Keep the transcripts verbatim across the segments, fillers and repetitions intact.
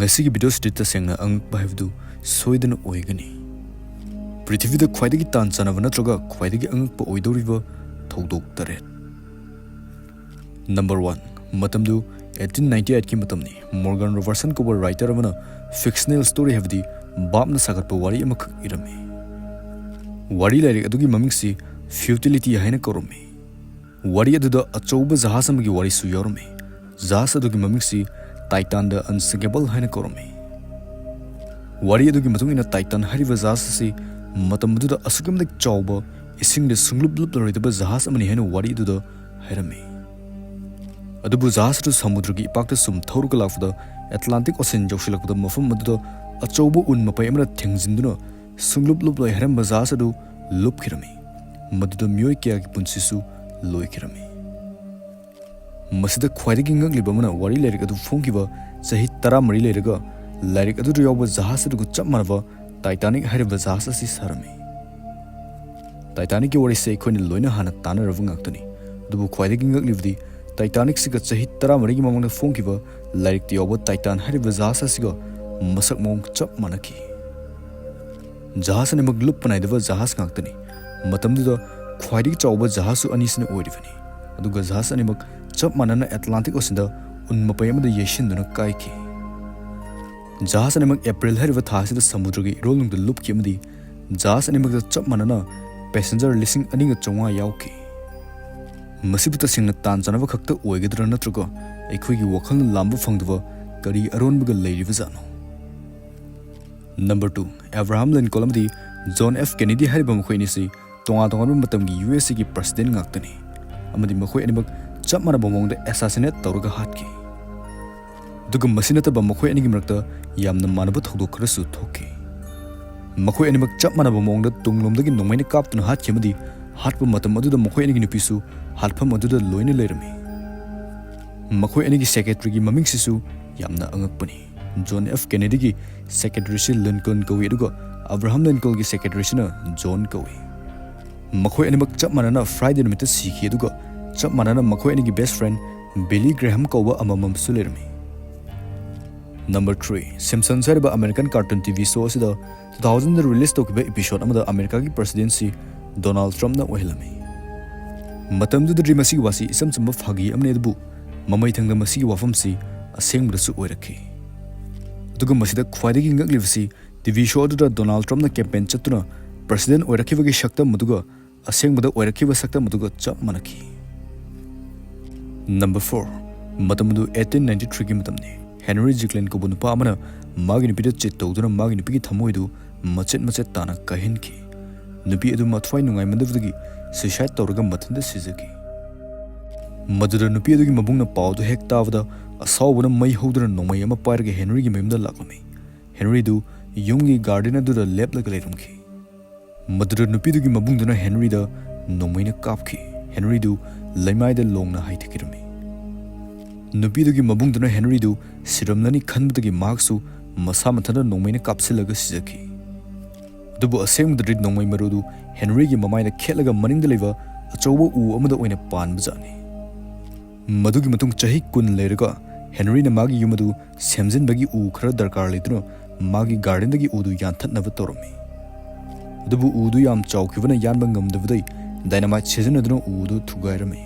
ꯉꯁꯤꯒꯤ ꯚꯤꯗꯤꯑꯣꯁꯤꯗꯤ ꯇꯁꯦꯡꯅ ꯑꯉꯛꯄ ꯍꯥꯏꯕꯗꯨ ꯁꯣꯏꯗꯅ ꯑꯣꯏꯒꯅꯤ꯫ ꯄ꯭ꯔꯤꯊꯤꯕꯤꯗ ꯈ꯭ꯋꯥꯏꯗꯒꯤ ꯇꯥꯟ ꯆꯥꯟꯅꯕ ꯅꯠꯇ꯭ꯔꯒ ꯈ꯭ꯋꯥꯏꯗꯒꯤ ꯑꯉꯛꯄ ꯑꯣꯏꯗꯧꯔꯤꯕ ꯊꯧꯗꯣꯛ ꯇꯔꯦꯠ꯫ ꯅꯝꯕꯔ ꯋꯥꯟ, ꯃꯇꯝꯗꯨ ꯑꯩꯠꯇꯤꯟ ꯅꯥꯏꯟꯇꯤ ꯑꯩꯠꯀꯤ ꯃꯇꯝꯅꯤ꯫ ꯃꯣꯔꯒꯟ ꯔꯣꯕꯔꯠꯁꯟ ꯀꯧꯕ ꯔꯥꯏꯇꯔ ꯑꯃꯅ ꯐꯤꯛꯁꯅꯦꯜ ꯁ꯭ꯇꯣꯔꯤ, ꯍꯥꯏꯕꯗꯤ ꯚꯥꯞꯅ ꯁꯥꯒꯠꯄ ꯋꯥꯔꯤ ꯑꯃꯈꯛ ꯏꯔꯝꯃꯤ꯫ ꯋꯥꯔꯤ ꯂꯥꯏꯔꯤꯛ ꯑꯗꯨꯒꯤ ꯃꯃꯤꯡꯁꯤ ꯐ꯭ꯌꯨꯇꯤꯂꯤꯇꯤ ꯍꯥꯏꯅ ꯀꯧꯔꯝꯃꯤ꯫ ꯋꯥꯔꯤ ꯑꯗꯨꯗ ꯑꯆꯧꯕ ꯖꯍꯥꯖ ꯑꯃꯒꯤ ꯋꯥꯔꯤꯁꯨ ꯌꯥꯎꯔꯝꯃꯤ꯫ ꯖꯍꯥꯖ ꯑꯗꯨꯒꯤ ꯃꯃꯤꯡꯁꯤ ꯇꯥꯏꯇꯥꯟ ꯗ ꯑꯟꯁꯤꯡꯀꯦꯕꯜ ꯍꯥꯏꯅ ꯀꯧꯔꯝꯃꯤ꯫ ꯋꯥꯔꯤ ꯑꯗꯨꯒꯤ ꯃꯇꯨꯡ ꯏꯟꯅ ꯇꯥꯏꯇꯥꯟ ꯍꯥꯏꯔꯤꯕ ꯖꯍꯥꯖ ꯑꯁꯤ ꯃꯇꯝ ꯑꯗꯨꯗ ꯑꯁꯨꯛꯀꯤ ꯃꯇꯤꯛ ꯆꯥꯎꯕ, ꯏꯁꯤꯡꯗ ꯁꯨꯡꯂꯨꯞ ꯂꯨꯞꯂꯔꯣꯏꯗꯕ ꯖꯍꯥꯖ ꯑꯃꯅꯤ ꯍꯥꯏꯅ ꯋꯥꯔꯤ ꯑꯗꯨꯗ ꯍꯥꯏꯔꯝꯃꯤ꯫ ꯑꯗꯨꯕꯨ ꯖꯍꯥꯖ ꯑꯗꯨ ꯁꯃꯨꯗ꯭ꯔꯒꯤ ꯏꯄꯥꯛꯇ ꯁꯨꯝ ꯊꯧꯔꯒ ꯂꯥꯛꯄꯗ, ꯑꯦꯠꯂꯥꯟꯇꯤꯛ ꯑꯣꯁꯤꯟ ꯌꯧꯁꯤꯜꯂꯛꯄꯗ, ꯃꯐꯝ ꯑꯗꯨꯗ ꯑꯆꯧꯕ ꯎꯟ ꯃꯄꯩ ꯑꯃꯅ ꯊꯤꯡꯖꯤꯟꯗꯨꯅ ꯁꯨꯡꯂꯨꯞ ꯂꯨꯞꯂꯣꯏ ꯍꯥꯏꯔꯝꯕ ꯖꯍꯥꯖ ꯑꯗꯨ ꯂꯨꯞꯈꯤꯔꯝꯃꯤ꯫ ꯃꯗꯨꯗ ꯃꯤꯑꯣꯏ ꯀꯌꯥꯒꯤ ꯄꯨꯟꯁꯤꯁꯨ ꯂꯣꯏꯈꯤꯔꯝꯃꯤ꯫ ꯃꯁꯤꯗ ꯈ꯭ꯋꯥꯏꯗꯒꯤ ꯉꯛꯂꯤꯕ ꯑꯃꯅ, ꯋꯥꯔꯤ ꯂꯥꯏꯔꯤꯛ ꯑꯗꯨ ꯐꯣꯡꯈꯤꯕ ꯆꯍꯤ ꯇꯔꯥꯃꯔꯤ ꯂꯩꯔꯒ, ꯂꯥꯏꯔꯤꯛ ꯑꯗꯨꯗ ꯌꯥꯎꯕ ꯖꯍꯥꯖ ꯑꯗꯨꯒ ꯆꯞ ꯃꯥꯟꯅꯕ ꯇꯥꯏꯇꯥꯅꯤꯛ ꯍꯥꯏꯔꯤꯕ ꯖꯍꯥꯖ ꯑꯁꯤ ꯁꯥꯔꯝꯃꯤ꯫ ꯇꯥꯏꯇꯥꯅꯤꯛꯀꯤ ꯋꯥꯔꯤꯁꯦ ꯑꯩꯈꯣꯏꯅ ꯂꯣꯏꯅ ꯍꯥꯟꯅ ꯇꯥꯟꯅꯔꯕ ꯉꯥꯛꯇꯅꯤ꯫ ꯑꯗꯨꯕꯨ ꯈ꯭ꯋꯥꯏꯗꯒꯤ ꯉꯛꯂꯤꯕꯗꯤ, ꯇꯥꯏꯇꯥꯅꯤꯛꯁꯤꯒ ꯆꯍꯤ ꯇꯔꯥꯃꯔꯤꯒꯤ ꯃꯃꯥꯡꯗ ꯐꯣꯡꯈꯤꯕ ꯂꯥꯏꯔꯤꯛꯇ ꯌꯥꯎꯕ ꯇꯥꯏꯇꯥꯟ ꯍꯥꯏꯔꯤꯕ ꯖꯍꯥꯖ ꯑꯁꯤꯒ ꯃꯁꯛ ꯃꯑꯣꯡ ꯆꯞ ꯃꯥꯟꯅꯈꯤ꯫ ꯖꯍꯥꯖ ꯑꯅꯤꯃꯛ ꯂꯨꯞꯄ ꯅꯥꯏꯗꯕ ꯖꯍꯥꯖ ꯉꯥꯛꯇꯅꯤ꯫ ꯃꯇꯝꯗꯨꯗ ꯈ꯭ꯋꯥꯏꯗꯒꯤ ꯆꯥꯎꯕ ꯖꯍꯥꯖꯁꯨ ꯑꯅꯤꯁꯤꯅ ꯑꯣꯏꯔꯤꯕꯅꯤ꯫ ꯑꯗꯨꯒ ꯖꯍꯥꯖ ꯑꯅꯤꯃꯛ ꯆꯞ ꯃꯥꯟꯅꯅ ꯑꯦꯠꯂꯥꯟꯇꯤꯛ ꯑꯣꯁꯤꯟꯗ ꯎꯟ ꯃꯄꯩ ꯑꯃꯗ ꯌꯩꯁꯤꯟꯗꯨꯅ ꯀꯥꯏꯈꯤ꯫ ꯖꯍꯥꯖ ꯑꯅꯤꯃꯛ ꯑꯦꯄ꯭ꯔꯤꯜ ꯍꯥꯏꯔꯤꯕ ꯊꯥ ꯑꯁꯤꯗ ꯁꯃꯨꯗ꯭ꯔꯒꯤ ꯏꯔꯣꯜꯅꯨꯡꯗ ꯂꯨꯞꯈꯤ ꯑꯃꯗꯤ ꯖꯍꯥꯖ ꯑꯅꯤꯃꯛꯇ ꯆꯞ ꯃꯥꯟꯅꯅ ꯄꯦꯁꯦꯟꯖꯔ ꯂꯤꯁꯤꯡ ꯑꯅꯤꯒ ꯆꯥꯝꯃꯉꯥ ꯌꯥꯎꯈꯤ꯫ ꯃꯁꯤꯕꯨ ꯇꯁꯦꯡꯅ ꯇꯥꯟ ꯆꯥꯟꯅꯕ ꯈꯛꯇ ꯑꯣꯏꯒꯗ꯭ꯔꯥ, ꯅꯠꯇ꯭ꯔꯒ ꯑꯩꯈꯣꯏꯒꯤ ꯋꯥꯈꯜꯅ ꯂꯥꯝꯕ ꯐꯪꯗꯕ ꯀꯔꯤ ꯑꯔꯣꯟꯕꯒ ꯂꯩꯔꯤꯕꯖꯥꯠꯅꯣ? ꯅꯝꯕꯔ ꯇꯨ, ꯑꯦꯕ꯭ꯔꯥꯍꯥꯝ ꯂꯤꯟꯀꯣꯜ ꯑꯃꯗꯤ ꯖꯣꯟ ꯑꯦꯐ ꯀꯦꯅꯦꯗꯤ ꯍꯥꯏꯔꯤꯕ ꯃꯈꯣꯏ ꯑꯅꯤꯁꯤ ꯇꯣꯉꯥꯟ ꯇꯣꯉꯥꯟꯕ ꯃꯇꯝꯒꯤ ꯌꯨ ꯑꯦꯁ ꯑꯦꯒꯤ ꯄ꯭ꯔꯁꯤꯗꯦꯟ ꯉꯥꯛꯇꯅꯤ, ꯑꯃꯗꯤ ꯃꯈꯣꯏ ꯑꯅꯤꯃꯛ ꯆꯞ ꯃꯥꯟꯅꯕ ꯃꯑꯣꯡꯗ ꯑꯦꯁꯥꯁꯤꯅꯦꯠ ꯇꯧꯔꯒ ꯍꯥꯠꯈꯤ꯫ ꯑꯗꯨꯒ ꯃꯁꯤ ꯅꯠꯇꯕ ꯃꯈꯣꯏ ꯑꯅꯤꯒꯤ ꯃꯔꯛꯇ ꯌꯥꯝꯅ ꯃꯥꯟꯅꯕ ꯊꯧꯗꯣꯛ ꯈꯔꯁꯨ ꯊꯣꯛꯈꯤ꯫ ꯃꯈꯣꯏ ꯑꯅꯤꯃꯛ ꯆꯞ ꯃꯥꯟꯅꯕ ꯃꯑꯣꯡꯗ ꯇꯨꯡꯂꯣꯝꯗꯒꯤ ꯅꯣꯡꯃꯩꯅ ꯀꯥꯞꯇꯨꯅ ꯍꯥꯠꯈꯤ ꯑꯃꯗꯤ ꯍꯥꯠꯄ ꯃꯇꯝ ꯑꯗꯨꯗ ꯃꯈꯣꯏ ꯑꯅꯤꯒꯤ ꯅꯨꯄꯤꯁꯨ ꯍꯥꯠꯐꯝ ꯑꯗꯨꯗ ꯂꯣꯏꯅ ꯂꯩꯔꯝꯃꯤ꯫ ꯃꯈꯣꯏ ꯑꯅꯤꯒꯤ ꯁꯦꯀ꯭ꯔꯦꯇꯔꯤꯒꯤ ꯃꯃꯤꯡꯁꯤꯁꯨ ꯌꯥꯝꯅ ꯑꯉꯛꯄꯅꯤ꯫ ꯖꯣꯟ ꯑꯦꯐ ꯀꯦꯅꯦꯗꯤꯒꯤ ꯁꯦꯀ꯭ꯔꯦꯇꯔꯤꯁꯤ ꯂꯤꯟꯀꯣꯜꯟ ꯀꯧꯏ, ꯑꯗꯨꯒ ꯑꯕ꯭ꯔꯥꯍꯥꯝ ꯂꯤꯟꯀꯣꯜꯒꯤ ꯁꯦꯀ꯭ꯔꯦꯇꯔꯤꯁꯤꯅ ꯖꯣꯟ ꯀꯧꯏ꯫ ꯃꯈꯣꯏ ꯑꯅꯤꯃꯛ ꯆꯞ ꯃꯥꯟꯅꯅ ꯐ꯭ꯔꯥꯏꯗꯦ ꯅꯨꯃꯤꯠꯇ ꯁꯤꯈꯤ, ꯑꯗꯨꯒ ꯆꯞ ꯃꯥꯟꯅꯅ ꯃꯈꯣꯏ ꯑꯅꯤꯒꯤ ꯕꯦꯁ ꯐ꯭ꯔꯦꯟ ꯕꯤꯂꯤ ꯒ꯭ꯔꯦꯍꯝ ꯀꯧꯕ ꯑꯃꯃꯝꯁꯨ ꯂꯩꯔꯝꯃꯤ꯫ Number three, Simpsons ꯍꯥꯏꯔꯤꯕ American cartoon T V show ꯑꯁꯤꯗ two thousand ꯗ release ꯇꯧꯈꯤꯕ episode ꯑꯃꯗ America ꯒꯤ president ꯁꯤ Donald Trump ꯅ ꯑꯣꯏꯍꯜꯂꯝꯃꯤ꯫ ꯃꯇꯝꯗꯨꯗꯗꯤ ꯃꯁꯤꯒꯤ ꯋꯥꯁꯤ ꯏꯆꯝ ꯆꯝꯕ ꯐꯥꯒꯤ ꯑꯃꯅꯤ, ꯑꯗꯨꯕꯨ ꯃꯃꯩ ꯊꯪꯗ ꯃꯁꯤꯒꯤ ꯋꯥꯐꯝꯁꯤ ꯑꯁꯦꯡꯕꯗꯁꯨ ꯑꯣꯏꯔꯛꯈꯤ꯫ ꯑꯗꯨꯒ ꯃꯁꯤꯗ ꯈ꯭ꯋꯥꯏꯗꯒꯤ ꯉꯛꯂꯤꯕꯁꯤ, T V show ꯑꯗꯨꯗ Donald Trump ꯅ campaign ꯆꯠꯇꯨꯅ president ꯑꯣꯏꯔꯛꯈꯤꯕꯒꯤ ꯁꯛꯇꯝ ꯑꯗꯨꯒ ꯑꯁꯦꯡꯕꯗ ꯑꯣꯏꯔꯛꯈꯤꯕ ꯁꯛꯇꯝ ꯑꯗꯨꯒ ꯆꯞ ꯃꯥꯟꯅꯈꯤ꯫ Number four, ꯃꯇꯝ ꯑꯗꯨ eighteen ninety three ꯒꯤ ꯃꯇꯝꯅꯤ꯫ Henry Jacquelin ꯀꯧꯕ ꯅꯨꯄꯥ ꯑꯃꯅ ꯃꯥꯒꯤ ꯅꯨꯄꯤꯗ cheat ꯇꯧꯗꯨꯅ ꯃꯥꯒꯤ ꯅꯨꯄꯤꯒꯤ ꯊꯃꯣꯏꯗꯨ ꯃꯆꯦꯠ ꯃꯆꯦꯠ ꯇꯥꯅ ꯀꯥꯏꯍꯟꯈꯤ꯫ ꯅꯨꯄꯤ ꯑꯗꯨ ꯃꯊ꯭ꯋꯥꯏ ꯅꯨꯡꯉꯥꯏꯃꯟꯗꯕꯗꯒꯤ suicide ꯇꯧꯔꯒ ꯃꯊꯟꯇ ꯁꯤꯖꯈꯤ꯫ ꯃꯗꯨꯗ ꯅꯨꯄꯤ ꯑꯗꯨꯒꯤ ꯃꯕꯨꯡꯅ ꯄꯥꯎꯗꯨ ꯍꯦꯛ ꯇꯥꯕꯗ, ꯑꯁꯥꯎꯕꯅ ꯃꯩ ꯍꯧꯗꯨꯅ ꯅꯣꯡꯃꯩ ꯑꯃ ꯄꯥꯏꯔꯒ Henry ꯒꯤ ꯃꯌꯨꯝꯗ ꯂꯥꯛꯂꯝꯃꯤ꯫ Henry ꯗꯨ ꯌꯨꯝꯒꯤ garden ꯑꯗꯨꯗ ꯂꯦꯞꯂꯒ ꯂꯩꯔꯝꯈꯤ꯫ ꯃꯗꯨꯗ ꯅꯨꯄꯤꯗꯨꯒꯤ ꯃꯕꯨꯡꯗꯨꯅ Henry ꯗ ꯅꯣꯡꯃꯩꯅ ꯀꯥꯞꯈꯤ꯫ Henry ꯗꯨ ꯂꯩꯃꯥꯏꯗ ꯂꯣꯡꯅ ꯍꯥꯏꯊꯈꯤꯔꯝꯃꯤ꯫ ꯅꯨꯄꯤꯗꯨꯒꯤ ꯃꯕꯨꯡꯗꯨꯅ Henry ꯗꯨ ꯁꯤꯔꯝꯂꯅꯤ ꯈꯟꯕꯗꯒꯤ ꯃꯍꯥꯛꯁꯨ ꯃꯁꯥ ꯃꯊꯟꯇ ꯅꯣꯡꯃꯩꯅ ꯀꯥꯞꯁꯤꯜꯂꯒ ꯁꯤꯖꯈꯤ꯫ ꯑꯗꯨꯕꯨ ꯑꯁꯦꯡꯕꯗꯗꯤ ꯅꯣꯡꯃꯩ ꯃꯔꯨꯗꯨ Henry ꯒꯤ ꯃꯃꯥꯏꯗ ꯈꯦꯠꯂꯒ ꯃꯅꯤꯡꯗ ꯂꯩꯕ ꯑꯆꯧꯕ ꯎ ꯑꯃꯗ ꯑꯣꯏꯅ ꯄꯥꯟꯕꯖꯥꯠꯅꯤ꯫ ꯃꯗꯨꯒꯤ ꯃꯇꯨꯡ ꯆꯍꯤ ꯀꯨꯟ ꯂꯩꯔꯒ Henry ꯅ ꯃꯥꯒꯤ ꯌꯨꯝ ꯑꯗꯨ ꯁꯦꯝꯖꯤꯟꯕꯒꯤ ꯎ ꯈꯔ ꯗꯔꯀꯥꯔ ꯂꯩꯗꯨꯅ ꯃꯥꯒꯤ garden ꯗꯒꯤ ꯎꯗꯨ ꯌꯥꯟꯊꯠꯅꯕ ꯇꯧꯔꯝꯃꯤ꯫ ꯑꯗꯨꯕꯨ ꯎꯗꯨ ꯌꯥꯝ ꯆꯥꯎꯈꯤꯕꯅ ꯌꯥꯟꯕ ꯉꯝꯗꯕꯗꯩ dynamite ꯁꯤꯖꯤꯟꯅꯗꯨꯅ ꯎ ꯑꯗꯨ ꯊꯨꯒꯥꯏꯔꯝꯃꯤ꯫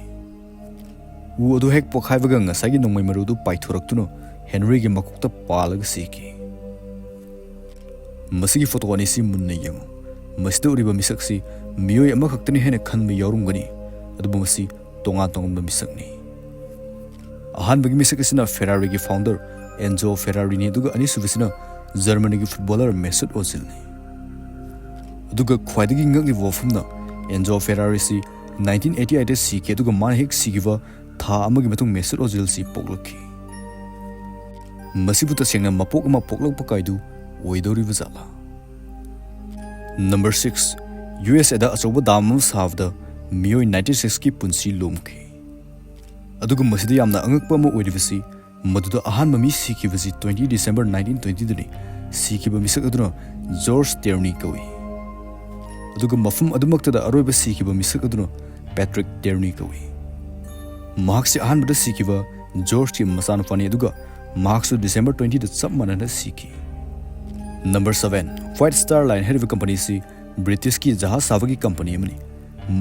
ꯎ ꯑꯗꯨ ꯍꯦꯛ ꯄꯣꯈꯥꯏꯕꯒ ꯉꯁꯥꯏꯒꯤ ꯅꯣꯡꯃꯩ ꯃꯔꯨꯗꯨ ꯄꯥꯏꯊꯣꯔꯛꯇꯨꯅ Henry ꯒꯤ ꯃꯀꯣꯛꯇ ꯄꯥꯜꯂꯒ ꯁꯤꯈꯤ꯫ ꯃꯁꯤꯒꯤ photo ꯑꯅꯤꯁꯤ ꯃꯨꯟꯅ ꯌꯦꯡꯉꯨ꯫ ꯃꯁꯤꯗ ꯎꯔꯤꯕ ꯃꯤꯁꯛꯁꯤ ꯃꯤꯑꯣꯏ ꯑꯃꯈꯛꯇꯅꯤ ꯍꯥꯏꯅ ꯈꯟꯕ ꯌꯥꯎꯔꯝꯒꯅꯤ, ꯑꯗꯨꯕꯨ ꯃꯁꯤ ꯇꯣꯉꯥꯟ ꯇꯣꯉꯥꯟꯕ ꯃꯤꯁꯛꯅꯤ꯫ ꯑꯍꯥꯟꯕꯒꯤ ꯃꯤꯁꯛ ꯑꯁꯤꯅ Ferrari ꯒꯤ founder Enzo Ferrari ꯅꯤ, ꯑꯗꯨꯒ ꯑꯅꯤꯁꯨꯕꯁꯤꯅ Germany ꯒꯤ footballer Mesut Ozil ꯅꯤ꯫ ꯑꯗꯨꯒ ꯈ꯭ꯋꯥꯏꯗꯒꯤ ꯉꯛꯂꯤꯕ ꯋꯥꯐꯝꯅ, Enzo Ferrari ꯁꯤ nineteen eighty eight ꯗ ꯁꯤꯈꯤ, ꯑꯗꯨꯒ ꯃꯥꯅ ꯍꯦꯛ ꯁꯤꯈꯤꯕ ꯊꯥ ꯑꯃꯒꯤ ꯃꯇꯨꯡ Mesut Ozil ꯁꯤ ꯄꯣꯛꯂꯛꯈꯤ꯫ ꯃꯁꯤꯕꯨ ꯇꯁꯦꯡꯅ ꯃꯄꯣꯛ ꯑꯃ ꯄꯣꯛꯂꯛꯄ ꯀꯥꯏꯗꯨ ꯑꯣꯏꯗꯧꯔꯤꯕ ꯖꯥꯠꯂꯥ? Number six, U S A ꯗ ꯑꯆꯧꯕ dam ꯑꯃ ꯁꯥꯕꯗ ꯃꯤꯑꯣꯏ ninety six ꯀꯤ ꯄꯨꯟꯁꯤ ꯂꯣꯝꯈꯤ꯫ ꯑꯗꯨꯒ ꯃꯁꯤꯗ ꯌꯥꯝꯅ ꯑꯉꯛꯄ ꯑꯃ ꯑꯣꯏꯔꯤꯕꯁꯤ, ꯃꯗꯨꯗ ꯑꯍꯥꯟꯕ ꯃꯤ ꯁꯤꯈꯤꯕꯁꯤ twenty December nineteen twenty ꯗꯅꯤ꯫ ꯁꯤꯈꯤꯕ ꯃꯤꯁꯛ ꯑꯗꯨꯅ George Tierney ꯀꯧꯏ꯫ ꯑꯗꯨꯒ ꯃꯐꯝ ꯑꯗꯨꯃꯛꯇꯗ ꯑꯔꯣꯏꯕ ꯁꯤꯈꯤꯕ ꯃꯤꯁꯛ ꯑꯗꯨꯅ Patrick Tierney ꯀꯧꯏ꯫ ꯃꯍꯥꯛꯁꯤ ꯑꯍꯥꯟꯕꯗ ꯁꯤꯈꯤꯕ George ꯀꯤ ꯃꯆꯥꯅꯨꯄꯥꯅꯤ, ꯑꯗꯨꯒ ꯃꯍꯥꯛꯁꯨ December twenty ꯗ ꯆꯞ ꯃꯥꯟꯅꯅ ꯁꯤꯈꯤ꯫ Number seven, White Star Line ꯍꯥꯏꯔꯤꯕ ꯀꯝꯄꯅꯤ ꯑꯁꯤ ꯕ꯭ꯔꯤꯇꯤꯁꯀꯤ ꯖꯍꯥꯖ ꯁꯥꯕꯒꯤ ꯀꯝꯄꯅꯤ ꯑꯃꯅꯤ꯫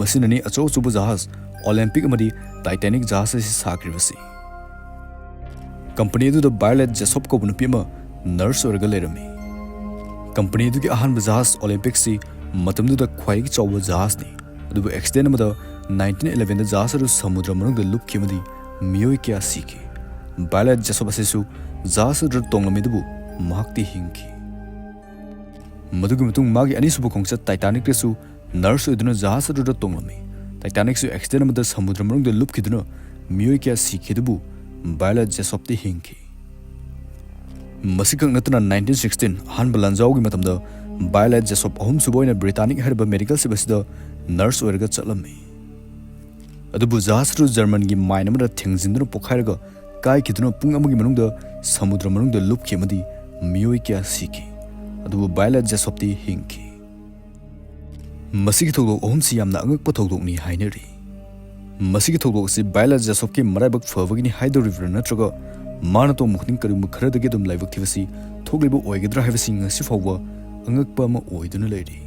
ꯃꯁꯤꯅꯅꯤ ꯑꯆꯧ ꯑꯆꯧꯕ ꯖꯍꯥꯖ ꯑꯣꯂꯦꯝꯄꯤꯛ ꯑꯃꯗꯤ ꯇꯥꯏꯇꯥꯅꯤꯛ ꯖꯍꯥꯖ ꯑꯁꯤ ꯁꯥꯈ꯭ꯔꯤꯕꯁꯤ꯫ ꯀꯝꯄꯅꯤ ꯑꯗꯨꯗ ꯚꯥꯏꯑꯣꯂꯦꯠ ꯖꯦꯁꯣꯞ ꯀꯧꯕ ꯅꯨꯄꯤ ꯑꯃ ꯅꯔꯁ ꯑꯣꯏꯔꯒ ꯂꯩꯔꯝꯃꯤ꯫ ꯀꯝꯄꯅꯤ ꯑꯗꯨꯒꯤ ꯑꯍꯥꯟꯕ ꯖꯍꯥꯖ ꯑꯣꯂꯦꯝꯄꯤꯛꯁꯤ ꯃꯇꯝꯗꯨꯗ ꯈ꯭ꯋꯥꯏꯗꯒꯤ ꯆꯥꯎꯕ ꯖꯍꯥꯖꯅꯤ꯫ ꯑꯗꯨꯕꯨ accident ꯑꯃꯗ nineteen eleven ꯗ ꯖꯍꯥꯖ ꯑꯗꯨ ꯁꯃꯨꯗ꯭ꯔ ꯃꯅꯨꯡꯗ ꯂꯨꯞꯈꯤ ꯑꯃꯗꯤ ꯃꯤꯑꯣꯏ ꯀꯌꯥ ꯁꯤꯈꯤ꯫ ꯚꯥꯏꯑꯣꯂꯦꯠ ꯖꯦꯁꯣꯞ ꯑꯁꯤꯁꯨ ꯖꯍꯥꯖ ꯑꯗꯨꯗ ꯇꯣꯡꯂꯝꯃꯤ, ꯑꯗꯨꯕꯨ ꯃꯍꯥꯛꯇꯤ ꯍꯤꯡꯈꯤ꯫ ꯃꯗꯨꯒꯤ ꯃꯇꯨꯡ ꯃꯥꯒꯤ ꯑꯅꯤꯁꯨꯕ ꯈꯣꯡꯆꯠ ꯇꯥꯏꯇꯥꯅꯤꯛꯇꯁꯨ ꯅꯔꯁ ꯑꯣꯏꯗꯨꯅ ꯖꯍꯥꯖ ꯑꯗꯨꯗ ꯇꯣꯡꯂꯝꯃꯤ꯫ ꯇꯥꯏꯇꯥꯅꯤꯛꯁꯨ accident ꯑꯃꯗ ꯁꯃꯨꯗ꯭ꯔ ꯃꯅꯨꯡꯗ ꯂꯨꯞꯈꯤꯗꯨꯅ ꯃꯤꯑꯣꯏ ꯀꯌꯥ ꯁꯤꯈꯤ, ꯑꯗꯨꯕꯨ ꯚꯥꯏꯑꯣꯂꯦꯠ ꯖꯦꯁꯣꯞꯇꯤ ꯍꯤꯡꯈꯤ꯫ ꯃꯁꯤꯈꯛ ꯅꯠꯇꯅ nineteen sixteen ꯑꯍꯥꯟꯕ ꯂꯥꯟꯖꯥꯎꯒꯤ ꯃꯇꯝꯗ ꯚꯥꯏꯑꯣꯂꯦꯠ ꯖꯦꯁꯣꯞ ꯑꯍꯨꯝꯁꯨꯕ ꯑꯣꯏꯅ ꯕ꯭ꯔꯤꯇꯥꯅꯤꯛ ꯍꯥꯏꯔꯤꯕ medical ship ꯑꯁꯤꯗ ꯅꯔꯁ ꯑꯣꯏꯔꯒ ꯆꯠꯂꯝꯃꯤ꯫ ꯑꯗꯨꯕꯨ ꯖꯍꯥꯖ ꯑꯗꯨ ꯖꯔꯃꯟꯒꯤ ꯃꯥꯏꯟ ꯑꯃꯗ ꯊꯤꯡꯖꯤꯟꯗꯨꯅ ꯄꯣꯈꯥꯏꯔꯒ ꯀꯥꯏꯈꯤꯗꯨꯅ ꯄꯨꯡ ꯑꯃꯒꯤ ꯃꯅꯨꯡꯗ ꯁꯃꯨꯗ꯭ꯔ ꯃꯅꯨꯡꯗ ꯂꯨꯞꯈꯤ ꯑꯃꯗꯤ ꯃꯤꯑꯣꯏ ꯀꯌꯥ ꯁꯤꯈꯤ꯫ ꯑꯗꯨꯕꯨ ꯚꯥꯏꯑꯣꯂꯦꯠ ꯖꯦꯁꯣꯞꯇꯤ ꯍꯤꯡꯈꯤ꯫ ꯃꯁꯤꯒꯤ ꯊꯧꯗꯣꯛ ꯑꯍꯨꯝꯁꯤ ꯌꯥꯝꯅ ꯑꯉꯛꯄ ꯊꯧꯗꯣꯛꯅꯤ ꯍꯥꯏꯅꯔꯤ꯫ ꯃꯁꯤꯒꯤ ꯊꯧꯗꯣꯛ ꯑꯁꯤ ꯚꯥꯏꯑꯣꯂꯦꯠ ꯖꯦꯁꯣꯞꯀꯤ ꯃꯔꯥꯏꯕꯛ ꯐꯕꯒꯤꯅꯤ ꯍꯥꯏꯗꯧꯔꯤꯕ꯭ꯔꯥ, ꯅꯠꯇ꯭ꯔꯒ ꯃꯥꯅ ꯇꯧꯕ ꯈꯨꯗꯤꯡ ꯀꯔꯤꯒꯨꯝꯕ ꯈꯔꯗꯒꯤ ꯑꯗꯨꯝ ꯂꯥꯏꯕꯛ ꯊꯤꯕꯁꯤ ꯊꯣꯛꯂꯤꯕ ꯑꯣꯏꯒꯗ꯭ꯔꯥ ꯍꯥꯏꯕꯁꯤ ꯉꯁꯤ ꯐꯥꯎꯕ ꯑꯉꯛꯄ ꯑꯃ ꯑꯣꯏꯗꯨꯅ ꯂꯩꯔꯤ꯫